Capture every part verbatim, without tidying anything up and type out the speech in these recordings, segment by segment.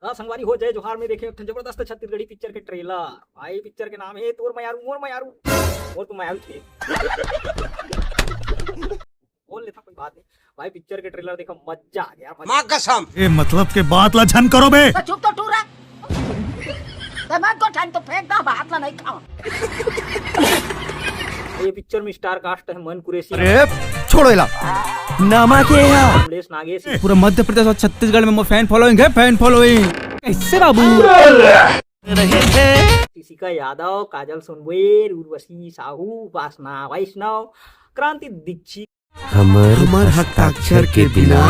हाँ संगवारी हो, जय जोहार। मैं देखे एक ठन जबरदस्त छत्तीसगढ़ी पिक्चर के ट्रेलर। भाई पिक्चर के नाम हे तोर मयारू मोर मयारू, मोर तो मयारू थे। बोल लेता, कोई बात नहीं। भाई पिक्चर के ट्रेलर देखा, मजा आ गया, मजा। माँ कसम। ए, मतलब के बात ला झन करो बे। तो चुप तो टूरा। ते मत को ठन तो फेंक दा, बात ला नहीं खाओ। ये पिक्चर में स्टार कास्ट है मन कुरैशी, अरे छोड़ो इला। नामा के है? अमलेश नागेश। पूरा मध्य प्रदेश और छत्तीसगढ़ में मोर फैन फॉलोइंग है, फैन फॉलोइंग। कैसे बाबू? ऋषिका यादव, काजल सोनबोर, उर्वशी साहू, उपासना वैष्णव, क्रांति दीक्षित। हमर हस्ताक्षर के बिना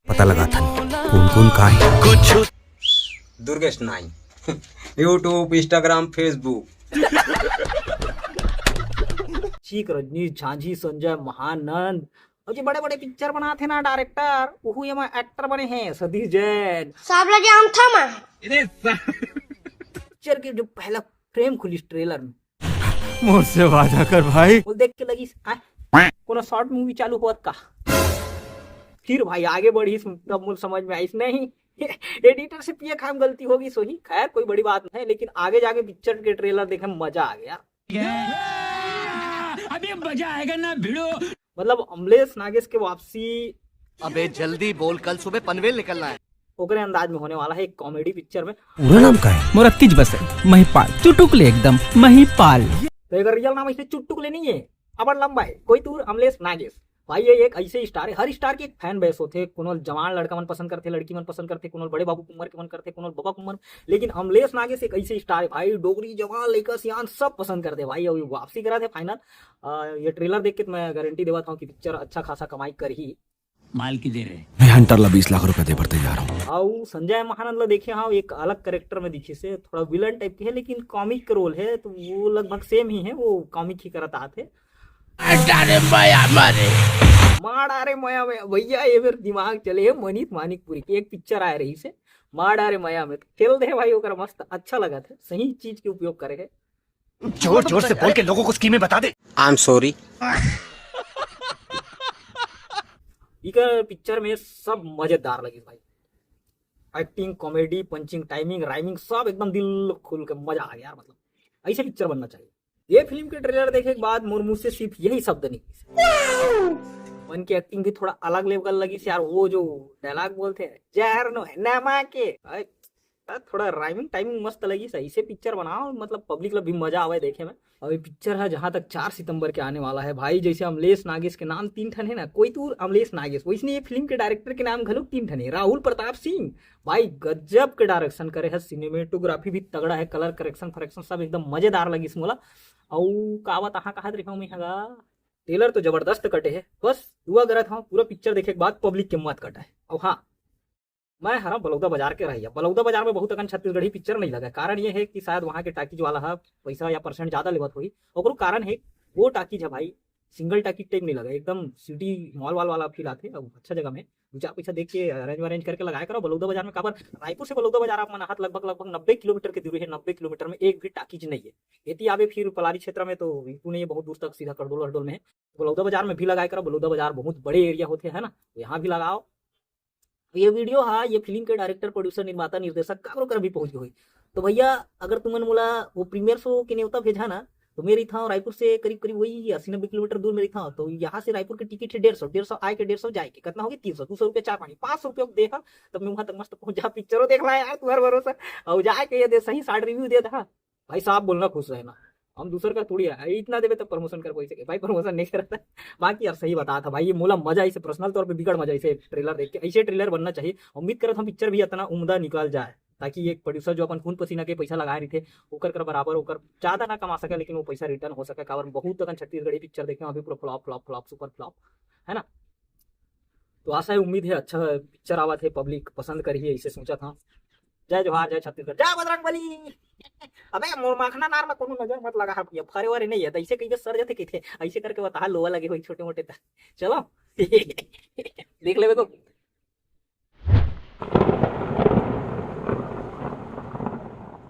पता लगाथन कोन कोन का हे। दुर्गेश नाई। YouTube, Instagram, Facebook। चीक रजनीश झांझी, संजय महानंद, और जो बड़े बड़े पिक्चर बनाथे ना डायरेक्टर, उहू एमा एक्टर बने हैं, सतीश जैन। सब ला जानथों मैं। पिक्चर के जो पहला फ्रेम खुलिस ट्रेलर में, मोर से वादा कर भाई। वो देख के लगिस, "आय, कोनो शॉर्ट मूवी चालू होवत का?" फिर भाई आगे बढ़िस, तब मोर समझ में आइस, नहीं, एडिटर से पिए खाम गलती होगी सोही। खैर, कोई बड़ी बात नहीं, लेकिन आगे जाके पिक्चर के ट्रेलर देखे में मजा आ गया। अभी मजा आएगा ना भिड़ो। मतलब अमलेश नागेश के वापसी। अबे जल्दी बोल, कल सुबह पनवेल निकलना है। ओकरे अंदाज में होने वाला है एक कॉमेडी पिक्चर में। पूरा नाम का है? मोर अतकीच बस है महिपाल, चुटुकले एकदम महिपाल। तो एकर रियल नाम ऐसे चुटुकले नहीं है, अबड़ लंबा है। कोई तूर अमलेश नागेश। भाई ये एक ऐसे स्टार है, हर स्टार के एक फैन बेस होथे। कोनो जवान लड़का मन पसंद करथे, लड़की मन पसंद करथे, कोनो बड़े बाबू कुंवर के मन करथे, कोनो बबा कुंवर। लेकिन अमलेश नागेश एक ऐसे स्टार है भाई, डोगरी जवान लड़का सियान सब पसंद करथे भाई। अउ वापसी करा थे फाइनल। ये ट्रेलर देख के तो मैं गारंटी देवत हूँ कि पिक्चर अच्छा खासा कमाई करही। माल की दे रहे। मैं हंटर ला बीस लाख रुपए दे बर तैयार हूँ। अउ संजय महानंद ला देखे हाँ, एक अलग कैरेक्टर में दिखिस हे, थोड़ा विलन टाइप के है, लेकिन कॉमिक रोल है, तो वो लगभग सेम ही है, वो कॉमिक ही करत आथे। अरे मया मारे। मार डारे मया में भैया, ये मेर दिमाग चले है मनीत मानिकपुरी के एक पिक्चर आए रहिस हे, मार डारे मया में, खेल दे भाई, ओकर मस्त अच्छा लगत हे, सही चीज के उपयोग करे है। जोर जोर से बोल के लोगों को स्कीमें बता दे। I'm sorry। इकर पिक्चर में सब मजेदार लगिस भाई, acting, comedy, punching, timing, rhyming, सब एकदम दिल खुल के मजा आ गया यार। मतलब ऐसे पिक्चर बनना चाहिए। ये फिल्म के ट्रेलर देखे के बाद मोर मुंह से सिर्फ यही शब्द निकलिस। मन की एक्टिंग भी थोड़ा अलग लेवल लगिस यार। वो जो डायलॉग बोलथे, "जहर नो है नमा के", भाई, यार, थोड़ा राइमिंग टाइमिंग मस्त लगिस। ऐसे पिक्चर बनाओ, मतलब पब्लिक ला भी मजा आवे देखे में। अउ ये पिक्चर है जहां तक चार सितंबर के आने वाला है भाई, जैसे अमलेश नागेश के नाम तीन ठन है ना, कोई तूर अमलेश नागेश, वैसने ये फिल्म के डायरेक्टर के नाम घलो तीन ठन है, राहुल प्रताप सिंह। भाई गजब के डायरेक्शन करे है, सिनेमेटोग्राफी भी तगड़ा है, कलर करेक्शन फरेक्शन सब एकदम मजेदार लगिस मोला। अउ का बताहां, कहत रहिहूं मैं हगा, ट्रेलर तो जबरदस्त कटे है, बस दुआ करत हूं पूरा पिक्चर देखे के बाद पब्लिक के मत कटाए। अउ हाँ, मैं हरा बलौदा बाजार के रहइया। बलौदा बाजार में बहुत अकन छत्तीसगढ़ी पिक्चर नहीं लगा। कारण ये है कि शायद वहाँ के टाकीज वाला ह पैसा या परसेंट ज्यादा लेवत होही। ओकरो कारण है, वो टाकीज है भाई, सिंगल टाकीज टाइप नहीं लगा, एकदम सिटी मॉल वाल वाला फील आथे। अब अच्छा जगह में दू चार पैसा देख के अरेंज वरेंज करके लगाया करो बलौदा बाजार में। काबर रायपुर से बलौदा बाजार आप मन आहत, लगभग लगभग नब्बे किलोमीटर के दूरी है। नब्बे किलोमीटर में एक भी टाकीज नहीं है। एती आवे फिर पलारी क्षेत्र में तो बिल्कुल नहीं है, बहुत दूर तक सीधा करडोल वरडोल में है। बलौदा बाजार में भी लगाया करो, बलौदा बाजार बहुत बड़े एरिया होते है ना, तो यहाँ भी लगाओ। ये वीडियो हा ये फिल्म के डायरेक्टर, प्रोड्यूसर, निर्माता, निर्देशक काकरो कर भी पहुंच गई। तो भैया, अगर तुमन मोला वो प्रीमियर शो के नेवता भेजा ना, तो मैं रहिथाव रायपुर से करीब करीब वही अस्सी नब्बे किलोमीटर दूर में रहिथाव। तो यहाँ से रायपुर के टिकट है डेढ़ सौ, डेढ़ सौ आए के, डेढ़ सौ जाए के, कितना हो गया? तीन सौ। दो सौ रुपया चार पानी, पाँच सौ रुपया दे हा, तब मैं वहाँ तक मस्त पहुँच जा, पिक्चरो देख ला यार, तुम्हार भरोसा। और जाए के ये दे सही साठ रिव्यू दे दे हा। भाई साहब बोलना खुश रहना, हम दूसर का थोड़ी है, इतना देवे तब प्रमोशन कर पैसे के, भाई प्रमोशन नहीं करता। बाकी यार सही बता था भाई, ये मोला मजा इसे पर्सनल तौर पे बिगड़ मजा इसे ट्रेलर देख के। ऐसे ट्रेलर बनना चाहिए। उम्मीद करत हम पिक्चर भी इतना उम्दा निकल जाए, ताकि ये प्रोड्यूसर जो अपन खून पसीना के पैसा लगाए रहिथे, ओकर कर बराबर, ओकर ज्यादा ना कमा सके, लेकिन वो पैसा रिटर्न हो सके। काबर बहुत अकन छत्तीसगढ़ी पिक्चर देखे अभी, पूरा flop flop flop super flop, है ना? तो आशा है, उम्मीद है अच्छा पिक्चर आवत है, पब्लिक पसंद करही, ऐसे सोचा था। जय जोहार, जय छत्तीसगढ़, जय बजरंग बली। अबे मोर माखना नार ला कोनो नजर मत लगा हा भैया, फरे वरे नहीं है, तो ऐसे कहीं सर जाते किथे, ऐसे करके बता लोवा लगे हुई छोटे मोटे ता। चलो देख लेवे तो।